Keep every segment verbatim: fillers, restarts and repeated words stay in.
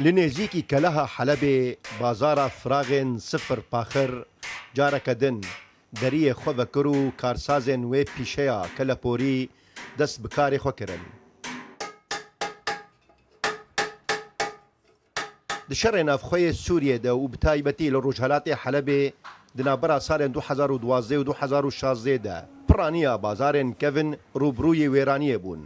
Li nêzîkî keleha Helebê bazara firaxên sifir paxir careke din deriyê xwe vekir û karsazên wê pîşeya keleporî dest bi karê xwe kirin. Di şerê navxwe yê Sûriyê de û bi taybetî li rojhelatê Helebê di navbera salên du hezar û duwazdeh û du hezar û şazdeh de piraniya bazarên kevin rûbirûyê wêraniyê bûn.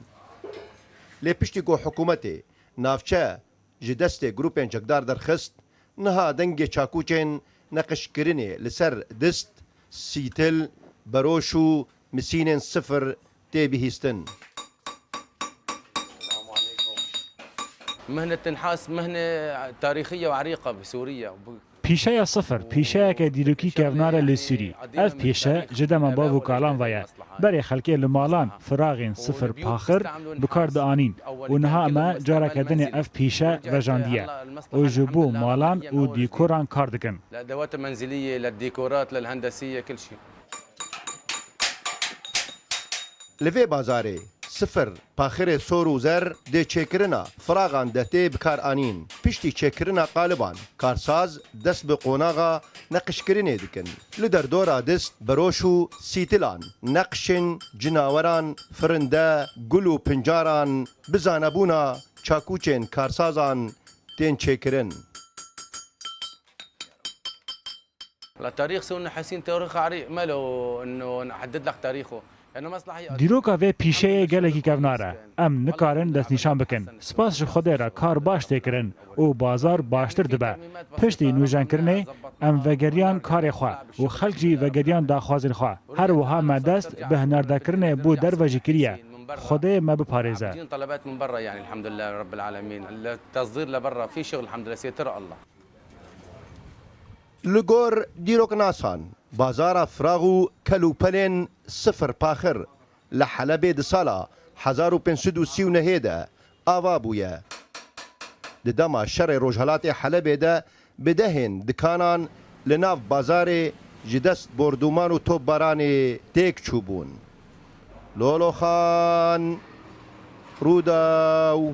Lê piştî ku hikûmetê navçe ji destê grûpên çekdar derxist, niha dengê çakûçên neqişkirinê li ser dist, sîtil, beroş û misînên sifir tê bihîstin. مهنة النحاس مهنة تاريخية وعريقة بسوريا. Pîşeya sifir pîşeyeke dîrokî kevnar e li Sûrî. Ev pîşe ji dema bav û kalan ve ye. Berê xelkê li malan firaxên sifir paxir bi kar dianîn û niha me careke dinê ev pîşe vejandiye û ji bo malan û dîkoran kar dikin. الأدوات المنزلية للديكورات للهندسية كل شيء. Li vê bazarê sifir paxirê sor û zer dê çêkirina firaxan de tê bikaranîn. Piştî çêkirina qaliban, karsaz dest bi qonaxa neqişkirinê dikin. Li derdora dist, beroş û sîtilan, neqşên cinaweran, firinde, gul û pincaran bi zanebûna çakûçên karsazan tên çêkirin. التاريخ سوق النحاسين تاريخ عريق، ما له إنه نحدد لك تاريخه. لأنه مصلحة Dîroka vê pîşeyê gelekî kevnar e. Em nikarin destnîşan bikin. Spas ji Xwedê re kar baş tê kirin û bazar baştir dibe. Piştî nûjenkirinê em vegeriyan karê xwe û xelk jî vegeriyan daxwazên xwe. Her wiha me dest bi hinardekirinê bo derve jî kiriye. Xwedê me biparêze. عم يجينا طلبات من برا، يعني الحمد لله رب العالمين. التصدير لبرا في شغل الحمد لله، سيطرة الله. Li gor dîroknasan, bazara firax û kelûpelên sifir paxir li Helebê di sala hezar û pênc sed û sî û nehê de ava bûye. Di dema şerê rojhelatê Helebê de bi dehên dikanan li nav bazarê ji dest bordûman û topbaranê têk çûbûn. Loloxan, Rûdaw.